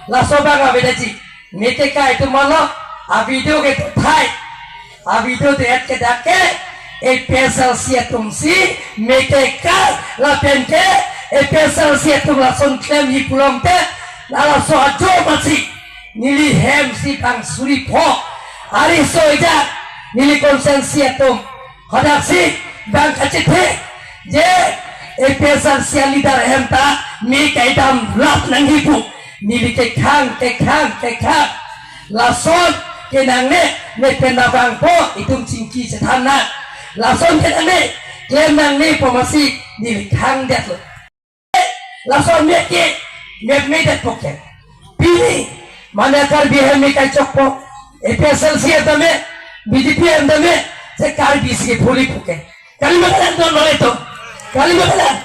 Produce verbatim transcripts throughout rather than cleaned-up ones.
Laso abang avedetji. Mekeka itum alo, a video ke thai. A video de et ke dak ke, A P H L C atum si, mekeka, lapen ke, A P H L C atum lason klemji pulote, la laso ajo masi, neli hem si bang suri pho, ari so ija, neli konsensi atum, hadak si, bang kachethe, je, A P H L C leader hem ta, me kaidam lap nangji pu. Neli kekhang, kekhang, kekhang. Lason ke nangne, ne pen nabang po, itum chingki chethan nang. Lason ke nangne, klem nangne po masi, neli khang detlo. Lason me ke, me me det po ke. Pini, mane Karbi hem me kachok po. A P H L C tame, B J P hem tame, se Karbi si phuli po ke. Kali ma kalang, don-bang ilitum. Kali ma kalang.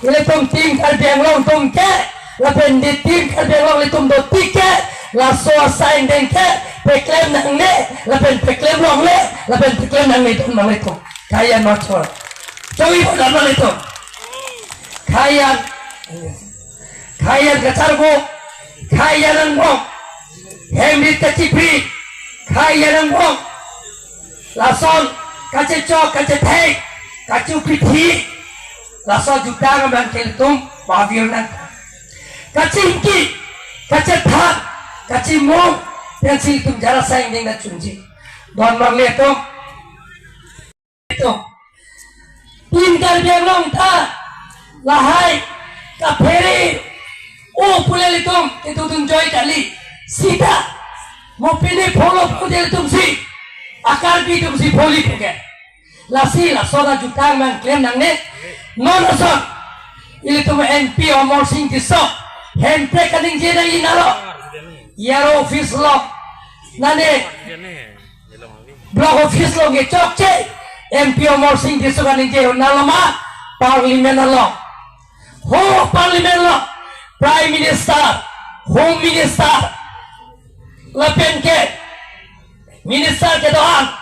Ilitum Team Karbi Anglong atum ke. Lapen di Team Karbi Anglong ilitum do tik ke. Laso asai deng ke. Peklem nangne. Lapen peklem longle. Lapen peklem nangne, don-bang ilitum. Kayan machor. Choi bo, don-bang ilitum. Kayan. Kayan kacharbo. Kayan angbong. Hem rit kachipri. Kayan angbong. Lason, kachechok, kachethek, kachupithi. Laso ajutang abang ke ilitum, bavir nang. Kachingki, kachethan, kachimung, pensi ilitum jara asai deng nangchunji. Don-bang ilitum. Ilitum. Team Karbi Anglong ta, lahai, kaphere, o pule ilitum, kedodun joi kali, sita, mo pine follow pule ilitum si, a Karbi atum si phuli po ke. Lasi lason ajutang nangklem nangne, non ason, ilitum M P Amarsing Tisso, hemprek kaningje nangji nalo, E R O office lo, nane, Block office along kechokche, M P Amarsing Tisso kaningje nalo ma, Parliament along. Ho Parliament along, Prime Minister, Home Minister, lapen ke, Minister kedo-an,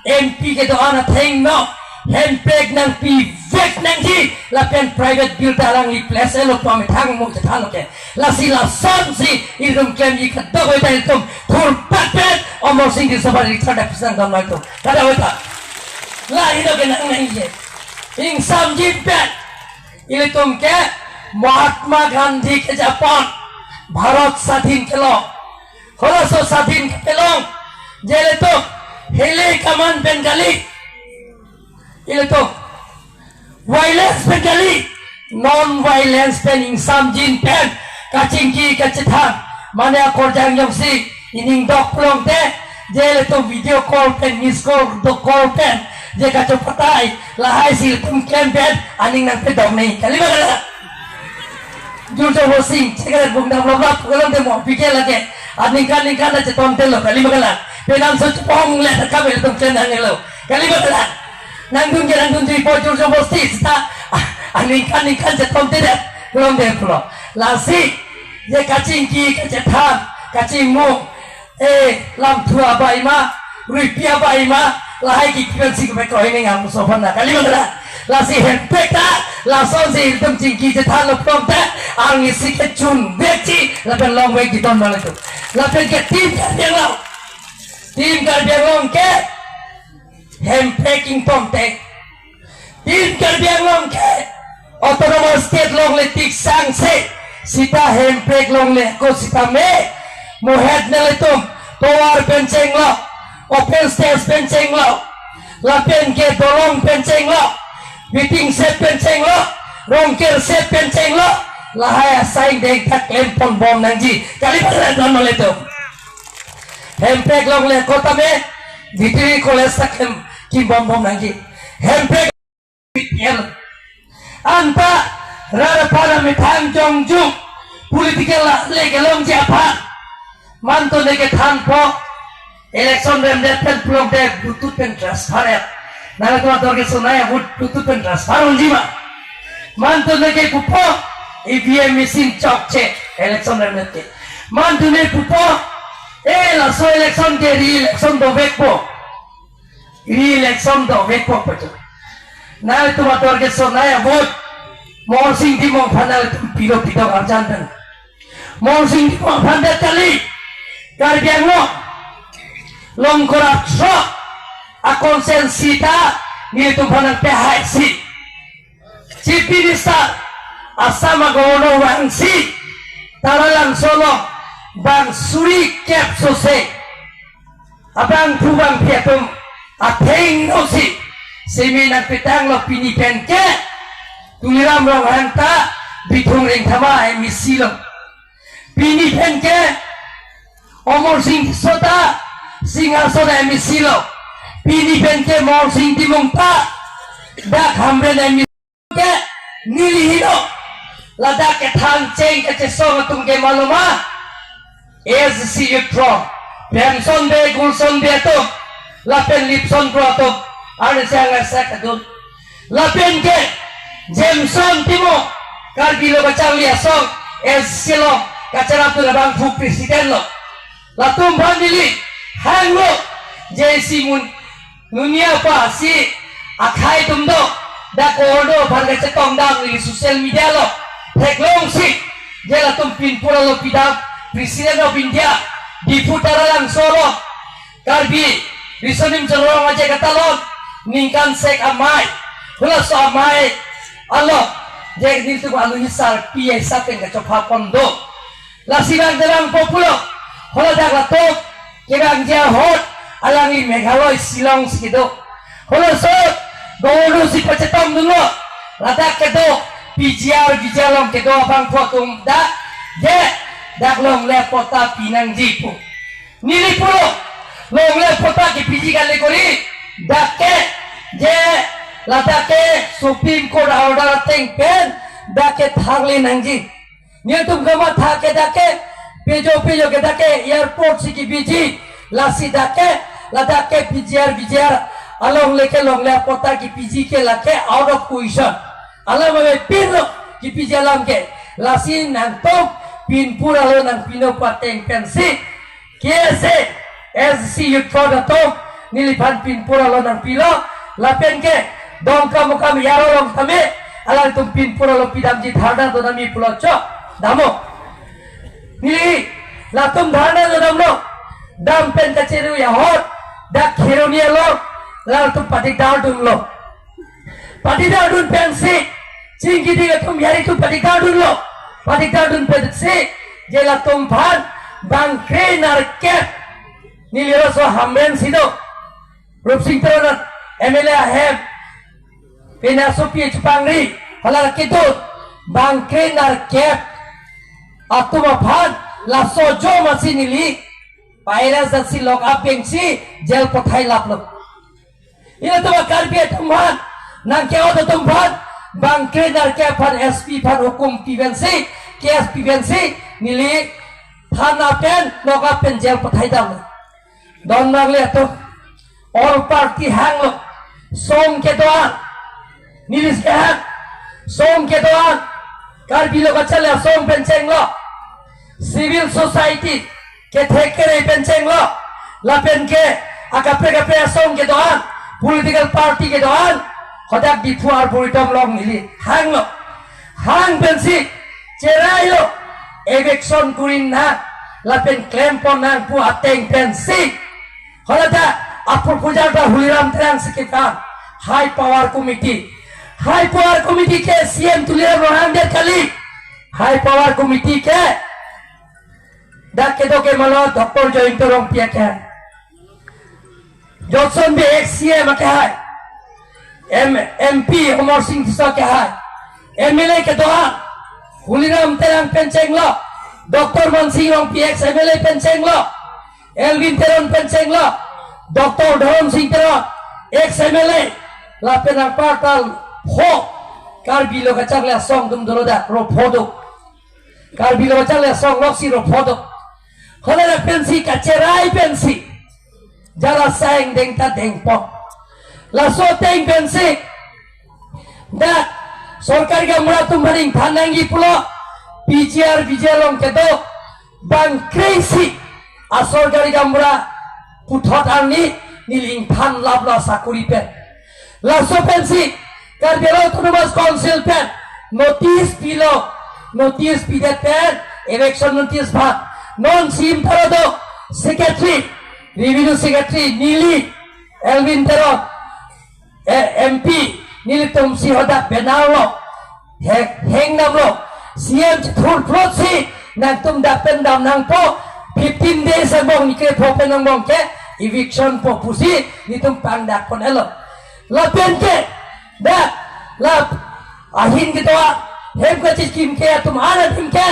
M P kedo-an atheng no, hemprek nangpivek nangji, lapen private bill ta alangli place lo pu amethang mo chethanlo ke. Lasi lasonsi ilitum klemji kadokave ta ilitum thurpatpet Amarsing Tisso aphan Richard aphan nangdam nangtum. Kadokave ta. La ilitum ke nang nangji. Ingsamjin pen. Ilitum ke Mahatma Gandhi kejapon Bharat swadhin kelong. Halaso swadhin kelong. Je ilitum hile kaman pen kali. Ilitum violence pen kali, non-violence pen ingsamjin pen, kachingki kachethan, mane akorjang jongsi, ining dok pulote, je ilitum video call pen, miss call, do call pen, je kachopatai, lahai si ilitum klem pen, aning nangpedok nangji, kali ma kalang? Jur jobor si, cigarette bung damlo bap, pulote mo, pikir lagi, aningkan ningkan aja tontel lo, kali ma kalang? Penang so chupong le, kami ilitum klem nangjilo, kali ma kalang? Nangdun ke nangdunji po jur jobor si seta. Ah, aningkan ningkan chetom tedet. Belum deh pulo. Lasi, je kachingki, kachethan, kachimung. Eh, lamthu abai ma, ruipi abai ma, lahai kiki pensi kepekroi ning ang sopan na. Kali ma kalang? Lasi hemprek ta, lasonsi ilitum chingki chethanlo pulote, arnisi kechun vekji, lapen longvekji, don-bang ilitum. Lapen ke Team Karbi Anglong. Team Karbi Anglong ke, hemprek ingtong te. Team Karbi Anglong ke Autonomous State longle tik sangse seta hemprek longle ako seta me mohet nelitum tovar pen chenglo, open stage pen chenglo, lapen ke dolong pen chenglo, waiting shed pen chenglo, rongker shed pen chenglo, lahai asai deng ta klem ponbom nangji. Kali ma kalang, don-bang ilitum? Hemprek longle ako tame, Veterinary College ta klem kimbom bom nangji. Hemprek B P L. Anta, rara para methang jongjung, political le kelongji aphan. Mantu ne kethanpo, election remdet pen pulote Bluetooth pen transfer ya. Nangtum ator ke sonai ya, Bluetooth pen transfer unji ma. Mantu ne kepupo, E V M machine chokche, election remdet ke. Mantu ne pupo, eh, laso election ke re-election dovekpo. Re-election dovekpo pu. Nangtum ator ke sonai ya vote. Amarsing Timung aphan nangtum pilo pidok arjan pen. Morsing Timung aphan det kali. Karbi Anglong, Longkor Athro a constituency ta nelitum aphan nangpehai si. Chief Minister, Assam a Governor vangsi, Taralangso along bang suri kep sose abangphu bangphi atum athengno si seme nangpetanglo. Pini pen ke Tuliram Ronghang ta Bithung Rengthama M A C lo. Pini pen ke Amarsing Tisso ta Singhason M A C lo. Pini pen ke Morsing Timung ta dak Hamren M A C ke neli hino. Ladak kethan cheng kachesong atum ke maloma, A S D C Youth Front, Premson Bey, Gulson Bey atum, lapen Lipson Kro atum, arnisi angarsak adun. Lapen ke Jameson Timung, Karbi Lo Kacharli Asong, S C lo, kacharap tu labangphu president lo. Latum aphan neli hanglo, J C Mun, Nunia pa si akhai atum do, dak ordo aphan kachetongdam neli social media lo theklong si, je latum pinpur alo pidam, President of India, Diphu Taralangso lo, Karbi Riso Nimso Rong Aje Katalon, ningkan sek amei, halaso amei alo, je nelitum alu hisar, pi hisar pen kachopha pon do. Lasi bang dalang populo, haladak latum kevangji ahut, alangli Meghalaya Shillong si kedo. Halaso Governor si pachetongdunlo, ladak kedo, P G R, V G R along kedo abangphu atum dak, je, dak longle patta pinangji pu. Neli pulo, longle patta kepiji kali kori, dak ke, je, ladak ke Supreme Court order ateng pen, dak ke tharle nangji. Nelitum kamatha ke dak ke, pejo pejo ke dak ke airport si kepiji, lasi dak ke, ladak ke P G R, V G R along leke longle patta kepiji ke lake out of question. Alam ave pinlo kepiji alam ke, lasi nangtum pinpur alo nangpinon pateng pensi, K S A, S C Youth Front atum, neliphan pinpur alo nangpilo, lapen ke, Dongkamukam Yarong along tame, alangtum pinpur alo pidamji dharna donami pulo chok, damo. Neli, latum dharna donamlo, dam pen kacheru ahut, dak Kheroni along, latum padikdar dunlo. Padikdar dun pensi, chingkidi atum yari tu padikdar dunlo. Padikdar dun pensi, je latum aphan bang kre-nerkep. Neli laso Hamren si do, Rupsing Teron M L A ahem, pinaso P H Pangri, hala kedun, bang kre-nerkep atum aphan, laso jo masi neli, virus si lock up pensi, jail pathai laplo. Ilitum Karbi atum aphan, nangke-ot atum aphan, bang kre-nerkep aphan S P aphan hukum pi pensi, case pi pensi, neli thana pen, lock up pen jail pathaidam. Don nangli atum, all party hanglo, song kedo-an, neli si kehang, song kedo-an, Karbi Lo Kacharli Asong pen chenglo, civil society, kethek kere pen chenglo, lapen ke akaprek kaprek asong kedo-an, political party kedo-an, hadak Diphu Arboretum along neli hanglo. Hang pensi, cherailo, eviction kuri nang, lapen klem pon nang pu ateng pensi, haladak apurpujar ta Tuliram Terang si kephan, High Power Committee. High Power Committee ke C M Tuliram Ronghang det kali. High Power Committee ke dak kedo ke malo Doctor Jayanta Rongpi akehai. Johnson Bey ex C M akehai. M-, M P Amarsing Tisso akehai. M L A kedo-an, Tuliram Terang pen chenglo. Doctor Mansing Rongpi ex M L A pen chenglo. Elwin Teron pen chenglo. Doctor Dhorom Sing Teron, ex M L A. Lapen anparta ho, Karbi Lo Kacharli Asong atum dolo dak, ro photo. Karbi Lo Kacharli Asong along si ro photo. Haladak pensi kacherai pensi, jala sang deng ta dengpo. Laso ateng pensi, dak sorkari gaonbura atum aphan ingthan nangji pulo, P G R, V G R along kedo, bang kre-isi asorkari gaonbura puthot arni neli ingthan laplo asakori pen. Laso pensi Karbi Anglong Autonomous Council pen notice pilo, notice pidet pen eviction notice bhag. Non C M Taro do secretary, revenue secretary, neli Elwin Teron, eh, M P, nelitum si hadak banner lo, he-, hang damlo, C M chethur plot si, nangtum dak pen dam nangpo, fifteen days angbong, nike pho pen angbong ke, eviction po pusi, nelitum pangdak pon-etlo. Lapen ke, dak, la, ahin kedo, hem kacheskim ke, atum arat hem ke,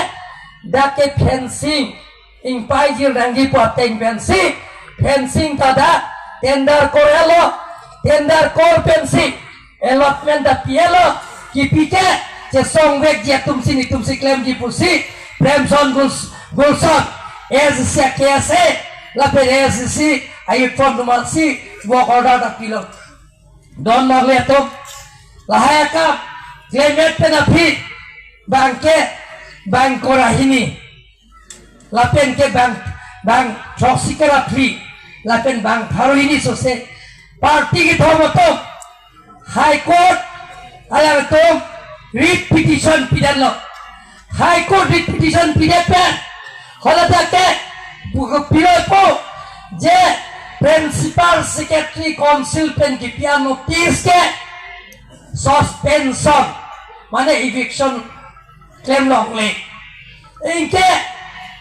dak ke fencing, ingpai jir nangji pu ateng pensi, fencing ta dak, tender kor-etlo, tender kor pensi, allotment ta pi-etlo, kipi ke, chesong vekji atum si nelitum si klemji pusi, Premson Guls-, Gulson, A S D C K S A, lapen A S D C a-youth front atum si, work order ta pilo. Don marli atum, lahai akam, klemet pen aphi, bang ke, bang kora hini. Lapen ke bang, bang throksi kara phli, lapen bang pharo hini sose. Party kethom atum, High Court alangtum writ petition pidetlo. High Court writ petition pidet pen, haladak ke, bu-, pilo pu, je Principal Secretary Council pen kipi a-notice ke, suspension, mane eviction klem longle. Anke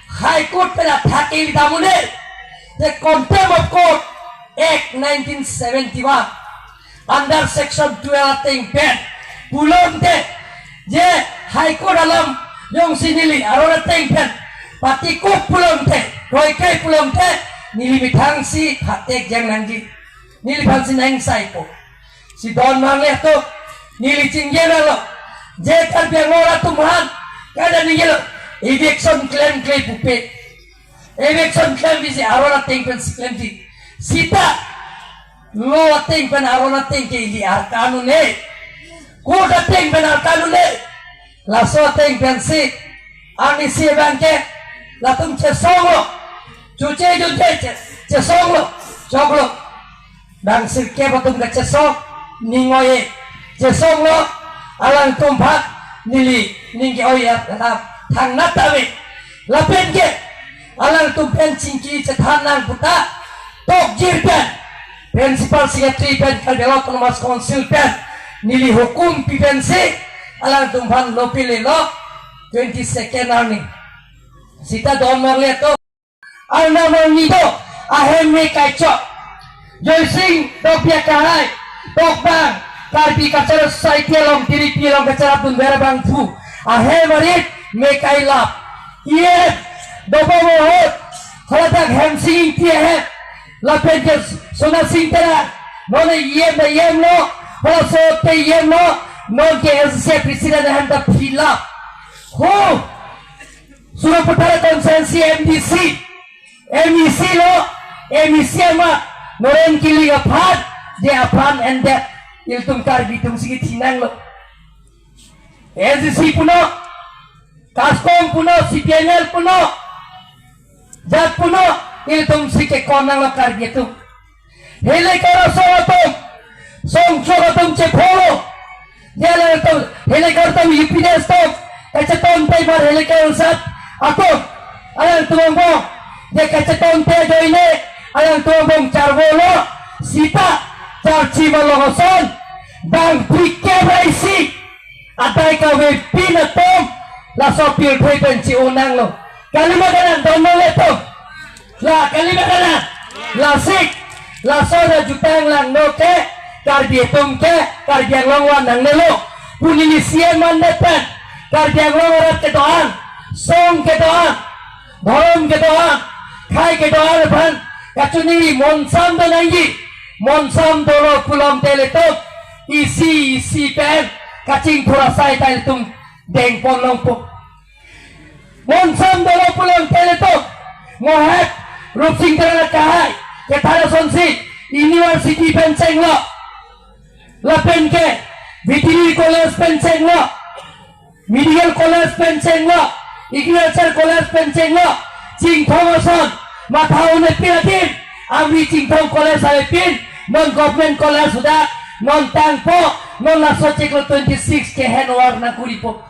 High Court pen athak ili damune, the Contempt of Court Act nineteen seventy-one, under section twelve ateng pen, pulote, je High Court alam jongsi neli aron ateng pen, patikuk pulote, kroikre pulote, neli methang si phatek jang nangji. Neliphan si nang saipo. Si don marli atum, neli chingki-etlo. Je Karbi Anglong atum aphan, kada ningilo, eviction klemkle pupe. Eviction klem bisi aron ateng pen si klemji. Sita, law ateng pen aron ateng ke ili arkan un-e. Court ateng pen arkan un-e. Laso ateng pensi, arnisi abang ke, latum chesonglo. Chuche chuche che-, chesonglo, choklo. Bang sirkep atum kachesong, ning oi-e. Chesonglo, alangtum aphan, neli, ning ke-oi ya, thangnat ave. Lapen ke, alangtum pen chingki chethan nang puta, tokjir pen, Principal Secretary pen Karbi Anglong Autonomous Council pen, neli hukum pi pensi, alangtum aphan lo pilelo, twenty-second arni. Sita don marli atum. Arnam arni do, ahem me kaichok. Joysing Dongpi akehai, tokbang, Karbi Cultural Society along, T D P along kacharapdun ver abangphu. Ahem arit me kailap. E M, dobom ahut, haladak Hemsing Ingti ahem. Lapen ke Sonasing Terang. Non E M, E M lo, halaso te E M lo, non ke A S D C president ahem ta philap. Ho, Sarupathar constituency M D C, M E C lo, M E C amat, Noren Killing aphan, de aphan endet, ilitum Karbi atum si kithi nanglo. A S D C puno, Kaskong puno, C P I M L puno, jat puno, ilitum si kekon nanglo Karbi atum. Helekar asong atum, songchok atum chepholo. Dia alangtum, helekar atum U P D S atum, kachetong pai mar helekar asat atum, alangtum angbong. Dia kachetong te ajoine, alangtum angbong charvolo, sita, charchi malong ason, bang pikir raisi. Atai kave pin atum, laso pirthe pen chi-o nanglo. Kalima kanan, don marli atum. La, kalima kanan. Lasik, laso ra jutang langno ke, Karbi atum ke, Karbi Anglong van nangnelo. Puni ni C M mandet pen, Karbi Anglong arat kedo-an, song kedo-an, dhorom kedo-an, khei kedo-an aphan, kachiningri monsam do nangji. Monsam dolo pulote ilitum, isi isi pen, kachingthur asai ta ilitum dengpon longpo. Monsam dolo pulote ilitum, mohet Rupsing Terang akehai, kethan asonsi, university pen chenglo. Lapen ke, veterinary college pen chenglo. Medical college pen chenglo, agriculture college pen chenglo, Chinthong ason, matha un-e pin adim, Amri Chinthong college ave pin, non government college suda, non tangpo, non laso chiklo twenty-six ke handover nangkuripo.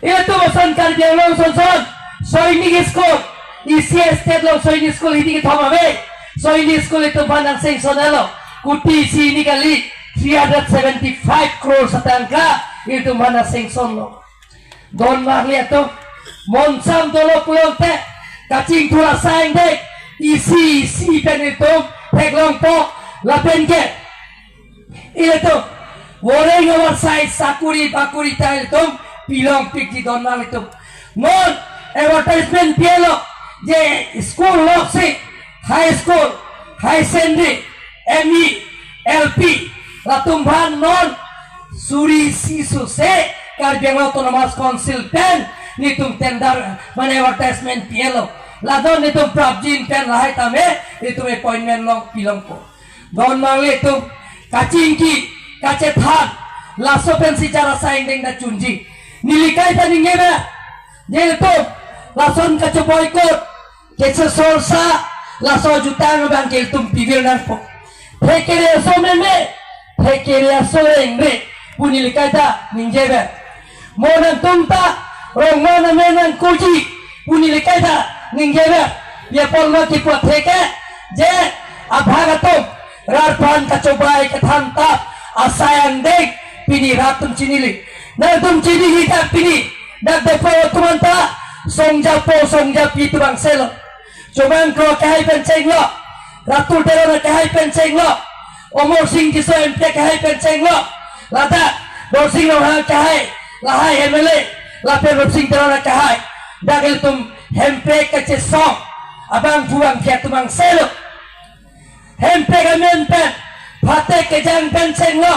Ilitum ason Karbi Anglong sonson Sainik School, isi state along Sainik School hini kethom ave. Sainik School ilitum aphan nang sanction lo. Kuti isi hini kali three hundred seventy-five crore atangka ilitum aphan nang sanction lo. Don marli atum, monsam dolo pulote kachingthur asai dek isi isi pen ilitum theklongpo. Lapen ke ilitum voreng avarsai sakuri bakuri ta ilitum pilongpikji. Don marli atum, non advertisement pilo je school loksi, high school, high secondary, M E, L P, latum aphan non suri isi suse Karbi Anglong Autonomous Council pen nelitum tender mane advertisement pilo. Latum nelitum prapjin pen lahai tame nelitum appointment long pilongpo. Don marli atum, kachingki kachethan laso pensi jar asai angdeng ta chunji. Neli kaita ningje ave, nelitum lason kachoboikot, kesesorsa, laso ajutang abang ke ilitum pivir nangpo. Thekere aso meme, thekere aso rengre pu neli kaita ningje ave. Mo nangtum ta rong mo name nangkuji pu neli kaita ningje ave. Yapon ma kipu atheke je abhag atum rat aphan kachobai kethan tap asai angdeng pini rat atum chinili. Nangtum chiniji ta pini dak Diphu atum anta songjapo songjapi atum angselo. Chomang Kro akehai pen chenglo, Ratul Teron akehai pen chenglo, Amarsing Tisso M P akehai pen chenglo, ladak Dorsing Ronghang akehai, lahai M L A, lapen Rupsing Teron akehai. Dak ilitum hemprek kachesong abang phu abang phi atum angselo. Hemprek amen pen, phatek kejang pen chenglo,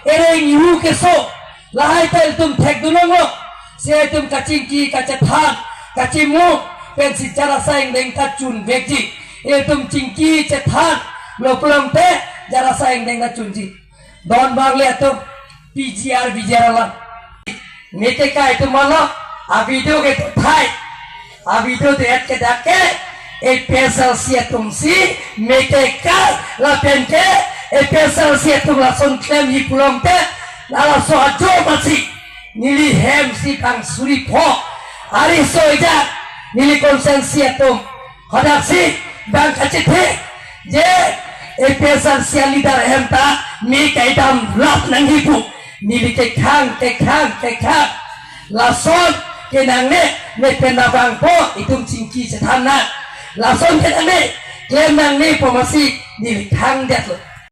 ereng ihu keso, lahai ta ilitum thekdun longlo. Si ilitum kachingki kachethan, kachimu pensi jar asai angdeng ta chunvekji. Ilitum chingki chethan lo pulote jar asai angdeng ta chunji. Don marli atum, P G R, V G R alam. Mete kai atum mano, a video ke thai. A video de et ke dak ke, A P H L C atum si, mete kai, lapen ke, A P H L C atum lason klemji pulote, la laso ajo masi, neli hem si bang suri pho, ari so ejak, neli constituency atum. Hadak si bang kachethe je A P H L C aleader ahem ta me kaidam lap nangji pu. Neli kekhang, kekhang, kekhang. Lason ke nangne, ne pen nabangpo, itum chingki chethan nang. Lason ke nangne, klem nangne pu masi neli khangdetlo.